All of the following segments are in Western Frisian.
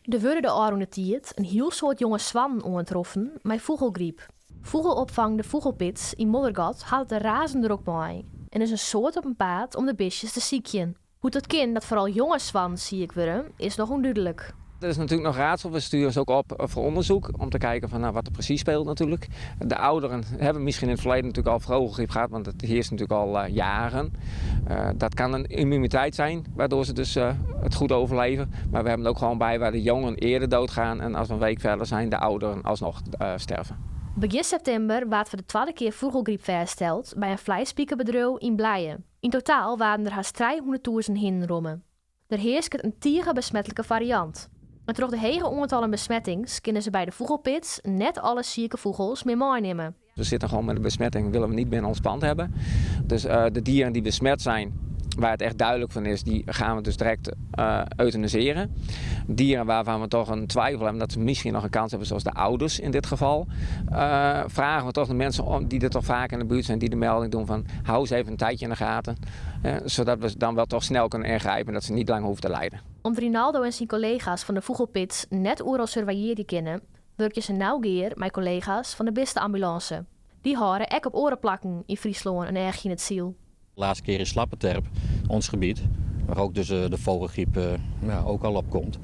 Der wurde de ôfrûne tiid in hiel soad jonge swannen oantroffen mei fûgelgryp. Fûgelopfang De Fûgelpits yn Moddergat hat it der razend drok mei en is in soad op 'en paad om de bistjes te sykjen. Hoe't it kin dat foaral jonge swannen siik wurde, is noch ûndúdlik. Dat is natuurlijk nog raadsel. We sturen ze ook op voor onderzoek om te kijken van, nou, wat er precies speelt natuurlijk. De ouderen hebben misschien in het verleden natuurlijk al vogelgriep gehad, want het heerst natuurlijk al jaren. Dat kan een immuniteit zijn, waardoor ze dus het goed overleven. Maar we hebben het ook gewoon bij waar de jongen eerder doodgaan en als we een week verder zijn, de ouderen alsnog sterven. Begjin septimber waard foar de twadde kear fûgelgryp fêststeld by in fleispikebedriuw yn Blije. Yn totaal waarden der hast 300.000 hinnen romme. Der hearsket in tige besmetlike fariant. En troch de hege oantallen besmettings kinne se by de Fûgelpits net alle sike fûgels mear meinimme. We zitten gewoon met de besmetting, willen we niet binnen ons pand hebben. Dus de dieren die besmet zijn, waar het echt duidelijk van is, die gaan we dus direct euthanaseren. Dieren waarvan we toch een twijfel hebben dat ze misschien nog een kans hebben, zoals de ouders in dit geval, vragen we toch de mensen om, die er toch vaak in de buurt zijn, die de melding doen van hou ze even een tijdje in de gaten. Zodat we dan wel toch snel kunnen ingrijpen en dat ze niet lang hoeven te lijden. Om't Rinaldo en syn kollega's fan de Fûgelpits net oeral surveillearje kinne, wurkje se nau gear mei kollega's fan de biste-ambulânse. Dy hâlde ek op oare plakken yn Fryslân in eachje yn it syl. De laatste kear in Slappeterp, ons gebied, waar ook dus de vogelgriep, ja, ook al opkomt.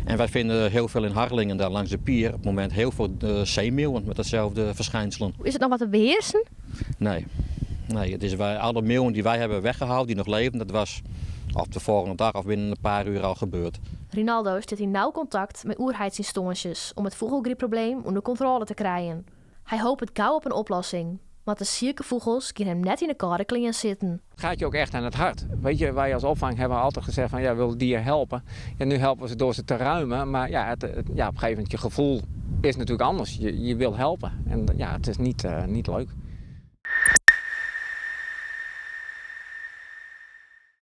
En wij vinden heel veel in Harlingen, daar langs de pier, op het moment heel veel zeemeeuwen met datzelfde verschijnselen. Is it noch wat te behearsen? Nee. Nee, het is wij, alle meeuwen die wij hebben weggehaald, die nog leven, dat was of de volgende dag of binnen een paar uur al gebeurd. Rinaldo stiet yn nau kontakt mei oerheidsynstânsjes om it fûgelgrypprobleem ûnder kontrôle te krijen. Hy hopet gau op in oplossing, want de sike fûgels gean him net yn 'e kâlde klean sitten. Het gaat je ook echt aan het hart. Weet je, wij als opvang hebben altijd gezegd van ja, we willen dieren helpen. En nu helpen we ze door ze te ruimen. Maar ja, ja, op een gegeven moment je gevoel is natuurlijk anders. Je wil helpen. En ja, het is niet leuk.